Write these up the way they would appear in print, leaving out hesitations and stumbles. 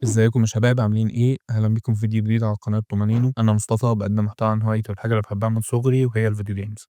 ازيكم يا شباب، عاملين ايه؟ اهلا بيكم في فيديو جديد على قناة طومانينو. انا مصطفى، بقدم محتوى عن هوايتي والحاجة اللي بحبها من صغري وهي ال video games.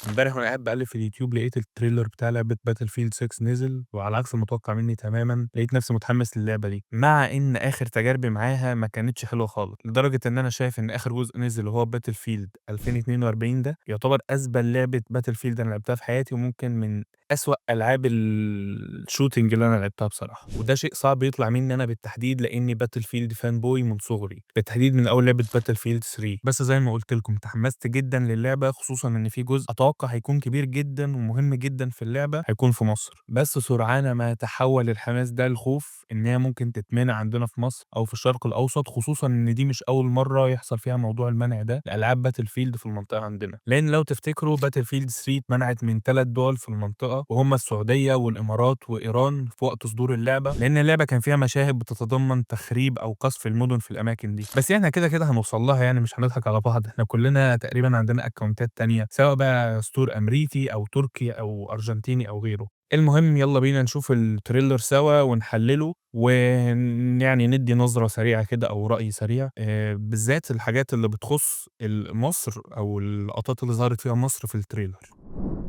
امبارح وانا قاعد بقلب في اليوتيوب لقيت ال trailer بتاع لعبه Battlefield 6 نزل، وعلى عكس المتوقع مني تماما لقيت نفسي متحمس للعبة دي، مع ان اخر تجاربي معاها ما كانتش حلوة خالص، لدرجة ان انا شايف ان اخر جزء نزل وهو Battlefield 2042 ده يعتبر ازبل لعبه Battlefield انا لعبتها في حياتي، وممكن من اسوأ العاب ال shooting اللي انا لعبتها بصراحة. وده شيء صعب يطلع مني انا بالتحديد لاني Battlefield fanboy من صغري، بالتحديد من اول لعبه Battlefield 3. بس زي ما قلت لكم تحمست جدا للعبة، خصوصا ان في جزء اتوقع هيكون كبير جدا ومهم جدا في اللعبة هيكون في مصر. بس سرعان ما تحول الحماس ده لخوف ان هي ممكن تتمنع عندنا في مصر او في الشرق الاوسط، خصوصا ان دي مش اول مرة يحصل فيها موضوع المنع ده لالعاب Battlefield في المنطقة عندنا. لان لو تفتكروا Battlefield 3 اتمنعت من 3 دول في المنطقة، وهم السعودية والامارات وايران في وقت صدور اللعبة، لان اللعبة كان فيها مشاهد بتتضمن تخريب او قصف المدن في الاماكن دي. بس احنا كده كده هنوصل لها، يعني مش هنضحك على بعض، احنا كلنا تقريبا عندنا اكونتات تانية سواء بقى store امريكي او تركي او ارجنتيني او غيره. المهم يلا بينا نشوف ال trailer سوا ونحلله، ويعني ندي نظرة سريعة كده أو رأي سريع، بالذات الحاجات اللي بتخص مصر أو اللقطات اللي ظهرت فيها مصر في ال trailer.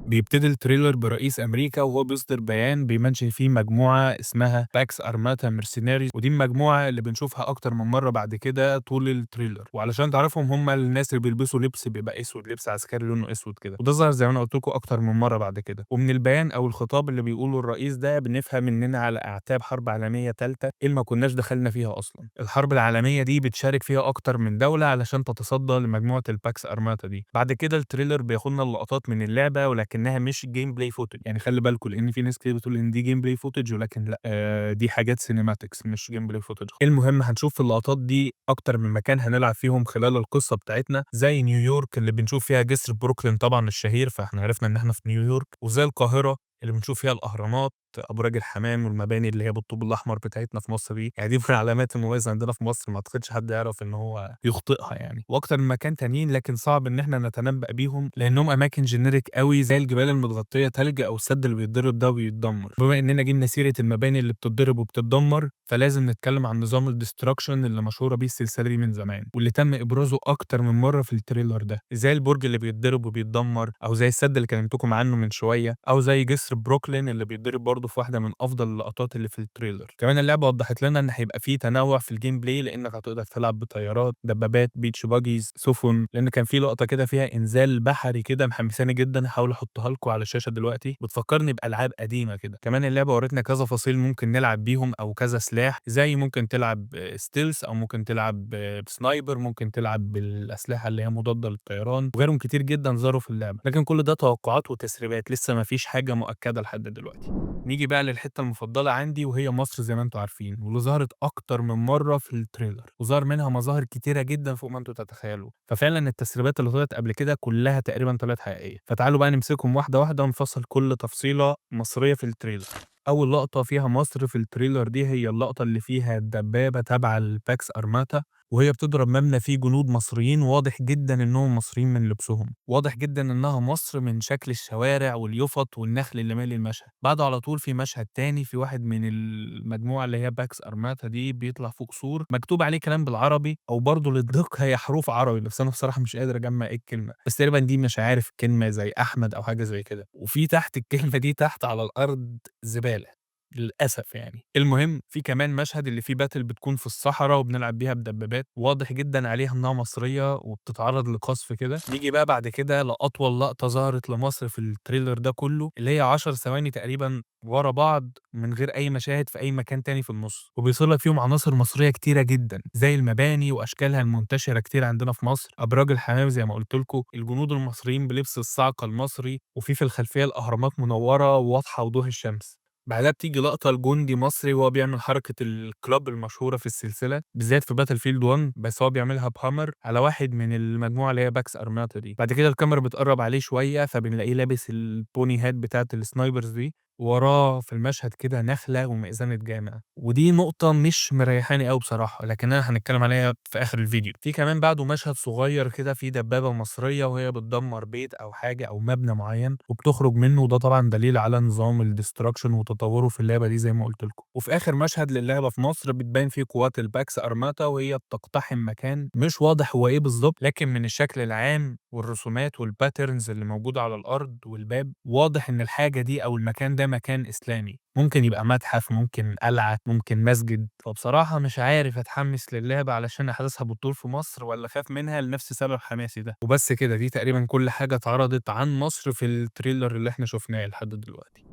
بيبتدي ال trailer برئيس أمريكا وهو بيصدر بيان بي mention فيه مجموعة اسمها Pax Armata Mercenaries، ودي المجموعة اللي بنشوفها أكتر من مرة بعد كده طول ال trailer. وعلشان تعرفهم هم الناس اللي بيلبسوا لبس بيبقى أسود، لبس عسكري لونه أسود كده، وده ظهر زي ما أنا قلت لكم أكتر من مرة بعد كده. ومن البيان أو الخطاب اللي بيقوله الرئيس ده بنفهم إننا على أعتاب حرب عالمية تالتة اللي ما كناش دخلنا فيها أصلاً. الحرب العالمية دي بتشارك فيها أكتر من دولة علشان تتصدى لمجموعة ال Pax Armata دي. بعد كده ال trailer بياخدنا اللقطات من اللعبة، ولكنها مش gameplay footage، يعني خلي بالكم لان في ناس كتير بتقول ان دي gameplay footage، ولكن لا، دي حاجات cinematics مش gameplay footage. المهم هنشوف في اللقطات دي اكتر من مكان هنلعب فيهم خلال القصة بتاعتنا، زي نيويورك اللي بنشوف فيها جسر بروكلين طبعا الشهير، فاحنا عرفنا ان احنا في نيويورك، وزي القاهرة اللي بنشوف فيها الاهرامات، ابراج الحمام، والمباني اللي هي بالطوب الاحمر بتاعتنا في مصر دي، يعني دي من العلامات المميزة عندنا في مصر، ما اعتقدش حد يعرف ان هو يخطئها يعني. واكتر من مكان تانيين لكن صعب ان احنا نتنبأ بيهم لانهم اماكن generic قوي، زي الجبال المتغطيه تلج او السد اللي بيتضرب ده وبيتدمر. بما اننا جبنا سيره المباني اللي بتتضرب وبتتدمر، فلازم نتكلم عن نظام ال destruction اللي مشهورة بيه السلسلة دي من زمان، واللي تم ابرازه اكتر من مرة في ال trailer ده، زي البرج اللي بيتضرب وبيتدمر، او زي السد اللي كلمتكم عنه من شوية، او زي جسر بروكلين اللي بيتضرب برضه في واحدة من افضل اللقطات اللي في ال trailer. كمان اللعبة وضحت لنا ان هيبقى فيه تنوع في ال gameplay، لانك هتقدر تلعب بطيارات، دبابات، beach buggies، سفن، لان كان في لقطة كده فيها انزال بحري كده محمساني جدا، هحاول احطها لكم على الشاشة دلوقتي، بتفكرني بالعاب قديمة كده. كمان اللعبة ورتنا كذا فصيل ممكن نلعب بيهم او كذا سلاح، زي ممكن تلعب stealth، او ممكن تلعب ب sniper، ممكن تلعب بالاسلحة اللي هي مضادة للطيران، وغيرهم كتير جدا ظهروا في اللعبة. لكن كل ده توقعات وتسريبات، لسه ما فيش حاجة مؤكدة لحد دلوقتي. نيجي بقى للحتة المفضلة عندي وهي مصر زي ما انتم عارفين، واللي ظهرت اكتر من مرة في ال trailer، وظهر منها مظاهر كتيرة جدا فوق ما انتم تتخيلوا. ففعلا التسريبات اللي طلعت قبل كده كلها تقريبا طلعت حقيقية. فتعالوا بقى نمسكهم واحدة واحدة ونفصل كل تفصيله مصرية في ال trailer. اول لقطة فيها مصر في ال trailer دي هي اللقطة اللي فيها الدبابة تبع ال Pax Armata وهي بتضرب مبنى فيه جنود مصريين، واضح جدا انهم مصريين من لبسهم، واضح جدا انها مصر من شكل الشوارع واليفط والنخل اللي مالي المشهد. بعده على طول في مشهد تاني في واحد من المجموعة اللي هي Pax Armata دي بيطلع فوق سور مكتوب عليه كلام بالعربي، او برضه للدقه هي حروف عربي، بس انا بصراحة مش قادر اجمع ايه الكلمة، بس تقريبا دي مش عارف كلمة زي احمد او حاجة زي كده. وفي تحت الكلمة دي تحت على الارض زبالة للأسف يعني. المهم في كمان مشهد اللي فيه battle بتكون في الصحراء وبنلعب بيها بدبابات، واضح جدا عليها انها مصرية وبتتعرض لقصف كده. نيجي بقى بعد كده لأطول لقطة ظهرت لمصر في ال trailer ده كله، اللي هي 10 ثواني تقريبا ورا بعض من غير أي مشاهد في أي مكان تاني في النص، وبيظهر لك فيهم عناصر مصرية كتيرة جدا زي المباني وأشكالها المنتشرة كتير عندنا في مصر، أبراج الحمام زي ما قلت لكم، الجنود المصريين بلبس الصاعقة المصري، وفي الخلفية الأهرامات منورة وواضحة وضوح الشمس. بعدها بتيجي لقطة لجندي مصري وهو بيعمل حركة ال club المشهورة في السلسلة بالذات في Battlefield 1، بس هو بيعملها ب Hummer على واحد من المجموعة اللي هي Pax Armata دي. بعد كده الكاميرا بتقرب عليه شوية فبنلاقيه لابس ال bunny hat بتاعة ال snipers دي. وراه في المشهد كده نخلة ومئذنة جامع، ودي نقطة مش مريحاني أوي بصراحة، لكننا هنتكلم عليها في آخر الفيديو. في كمان بعده مشهد صغير كده فيه دبابة مصرية وهي بتدمر بيت أو حاجة أو مبنى معين وبتخرج منه، وده طبعا دليل على نظام ال destruction وتطوره في اللعبة دي زي ما قلت لكم. وفي آخر مشهد للعبة في مصر بتبان فيه قوات ال Pax Armata وهي بتقتحم مكان مش واضح هو إيه بالظبط، لكن من الشكل العام والرسومات وال patterns اللي موجودة على الأرض والباب واضح إن الحاجة دي أو المكان ده مكان إسلامي، ممكن يبقى متحف، ممكن قلعة، ممكن مسجد. فبصراحة مش عارف أتحمس للعبة علشان أحداثها بتدور في مصر ولا أخاف منها لنفس سبب حماسي ده. وبس كده، دي تقريبا كل حاجة اتعرضت عن مصر في ال trailer اللي احنا شفناه لحد دلوقتي.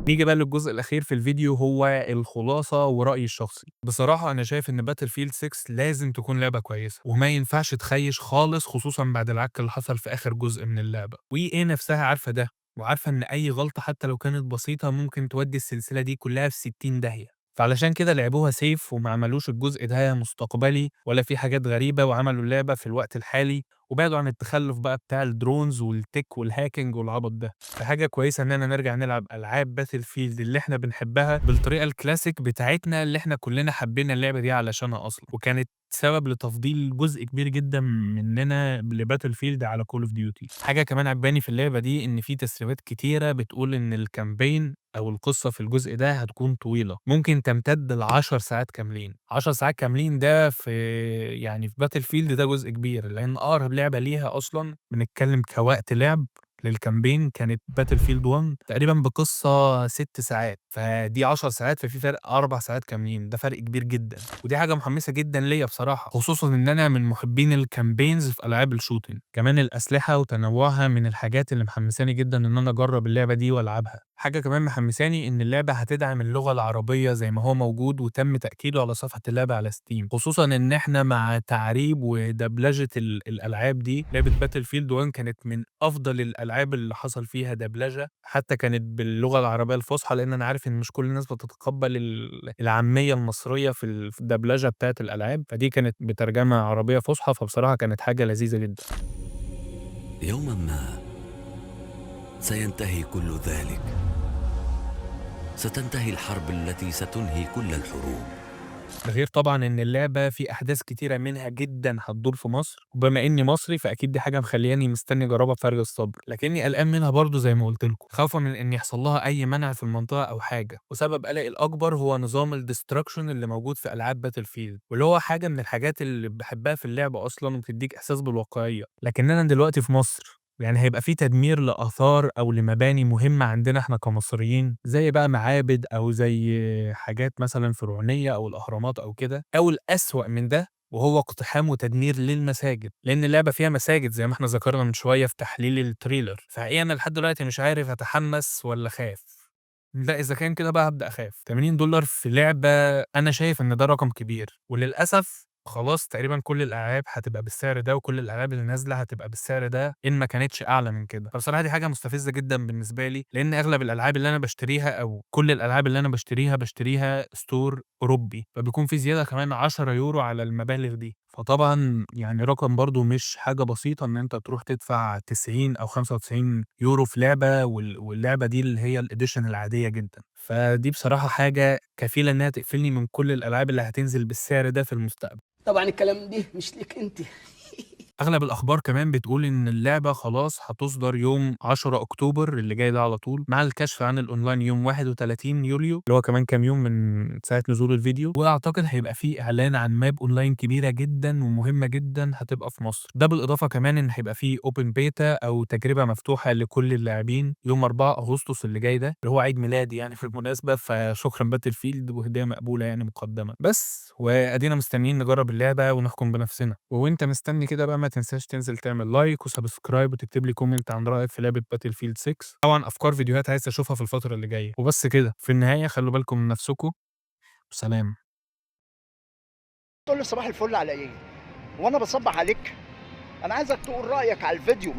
نيجي بقى للجزء الأخير في الفيديو، هو الخلاصة ورأيي الشخصي. بصراحة أنا شايف إن Battlefield 6 لازم تكون لعبة كويسة وما ينفعش تخيش خالص، خصوصا بعد العك اللي حصل في آخر جزء من اللعبة. و EA نفسها عارفة ده، وعارفة إن أي غلطة حتى لو كانت بسيطة ممكن تودي السلسلة دي كلها في 60 داهية، فعلشان كده لعبوها safe وما عملوش الجزء ده مستقبلي ولا في حاجات غريبة، وعملوا اللعبة في الوقت الحالي وبعدوا عن التخلف بقى بتاع ال drones وال tech وال hacking والعبط ده. فحاجة كويسة إننا نرجع نلعب ألعاب Battlefield اللي إحنا بنحبها بالطريقة الكلاسيك بتاعتنا اللي إحنا كلنا حبينا اللعبة دي علشانها أصلا، وكانت سبب لتفضيل جزء كبير جدا مننا ل Battlefield على Call of Duty. حاجة كمان عجباني في اللعبة دي إن في تسريبات كتيرة بتقول إن ال campaign أو القصة في الجزء ده هتكون طويلة، ممكن تمتد ل10 ساعات كاملين. 10 ساعات كاملين ده في Battlefield ده جزء كبير، لأن أقرب لعبة ليها أصلاً بنتكلم كوقت لعب لل campaign كانت Battlefield 1 تقريباً بقصة 6 ساعات، فدي 10 ساعات، ففي فرق 4 ساعات كاملين، ده فرق كبير جداً، ودي حاجة محمسة جداً ليا بصراحة، خصوصاً إن أنا من محبين ال campaigns في ألعاب ال shooting. كمان الأسلحة وتنوعها من الحاجات اللي محمساني جداً إن أنا أجرب اللعبة دي وألعبها. حاجة كمان محمساني إن اللعبة هتدعم اللغة العربية زي ما هو موجود وتم تأكيده على صفحة اللعبة على Steam، خصوصاً إن إحنا مع تعريب ودبلجة الألعاب دي. لعبة Battlefield 1 كانت من أفضل الألعاب اللي حصل فيها دبلجة، حتى كانت باللغة العربية الفصحى، لأن أنا عارف إن مش كل الناس بتتقبل العامية المصرية في الدبلجة بتاعت الألعاب، فدي كانت بترجمة عربية فصحى، فبصراحة كانت حاجة لذيذة جداً. يوماً ما سينتهي كل ذلك، ستنتهي الحرب التي ستنهي كل الحروب. ده غير طبعاً إن اللعبة في أحداث كتيرة منها جداً هتدور في مصر، وبما إني مصري فأكيد دي حاجة مخلياني مستني أجربها بفارغ الصبر، لكني قلقان منها برضه زي ما قلت لكم، خوفاً من إن يحصل لها أي منع في المنطقة أو حاجة. وسبب قلقي الأكبر هو نظام ال destruction اللي موجود في ألعاب Battlefield، واللي هو حاجة من الحاجات اللي بحبها في اللعبة أصلاً وبتديك إحساس بالواقعية، لكننا دلوقتي في مصر، هيبقى في تدمير لآثار أو لمباني مهمة عندنا إحنا كمصريين، زي بقى معابد أو زي حاجات مثلاً فرعونية أو الأهرامات أو كده، أو الأسوأ من ده وهو اقتحام وتدمير للمساجد، لأن اللعبة فيها مساجد زي ما إحنا ذكرنا من شوية في تحليل ال trailer. فحقيقة أنا لحد دلوقتي مش عارف أتحمس ولا أخاف. لا إذا كان كده بقى هبدأ أخاف. تمانين دولار في لعبة أنا شايف إن ده رقم كبير، وللأسف خلاص تقريباً كل الألعاب هتبقى بالسعر ده، وكل الألعاب اللي نازلة هتبقى بالسعر ده إن ما كانتش أعلى من كده. فبصراحة دي حاجة مستفزة جداً بالنسبة لي، لأن أغلب الألعاب اللي أنا بشتريها أو كل الألعاب اللي أنا بشتريها بشتريها store أوروبي، فبيكون في زيادة كمان 10 يورو على المبالغ دي، فطبعاً رقم برضو مش حاجة بسيطة إن أنت تروح تدفع 90 أو 95 يورو في لعبة، واللعبة دي اللي هي ال edition العادية جداً. فدي بصراحة حاجة كفيلة إنها تقفلني من كل الألعاب اللي هتنزل بالسعر ده في المستقبل. طبعاً الكلام ده مش ليك أنت. أغلب الأخبار كمان بتقول إن اللعبة خلاص هتصدر يوم 10 أكتوبر اللي جاي ده على طول، مع الكشف عن الأونلاين يوم 31 يوليو اللي هو كمان كام يوم من ساعة نزول الفيديو. وأعتقد هيبقى فيه إعلان عن map online كبيرة جداً ومهمة جداً هتبقى في مصر. ده بالإضافة كمان إن هيبقى فيه open beta أو تجربة مفتوحة لكل اللاعبين يوم 4 أغسطس اللي جاي ده، اللي هو عيد ميلادي في المناسبة، فشكراً Battlefield وهدية مقبولة مقدمة. بس وأدينا مستنيين نجرب اللعبة ونحكم بنفسنا. وأنت مستني كده بقى ما تنساش تنزل تعمل like و subscribe وتكتب لي comment عن رأيك في لعبة Battlefield 6، أو عن أفكار فيديوهات عايز تشوفها في الفترة اللي جاية. وبس كده، في النهاية خلوا بالكم من نفسكم، وسلام. تقول لي صباح الفل على إيه؟ وأنا بصبح عليك؟ أنا عايزك تقول رأيك على الفيديو.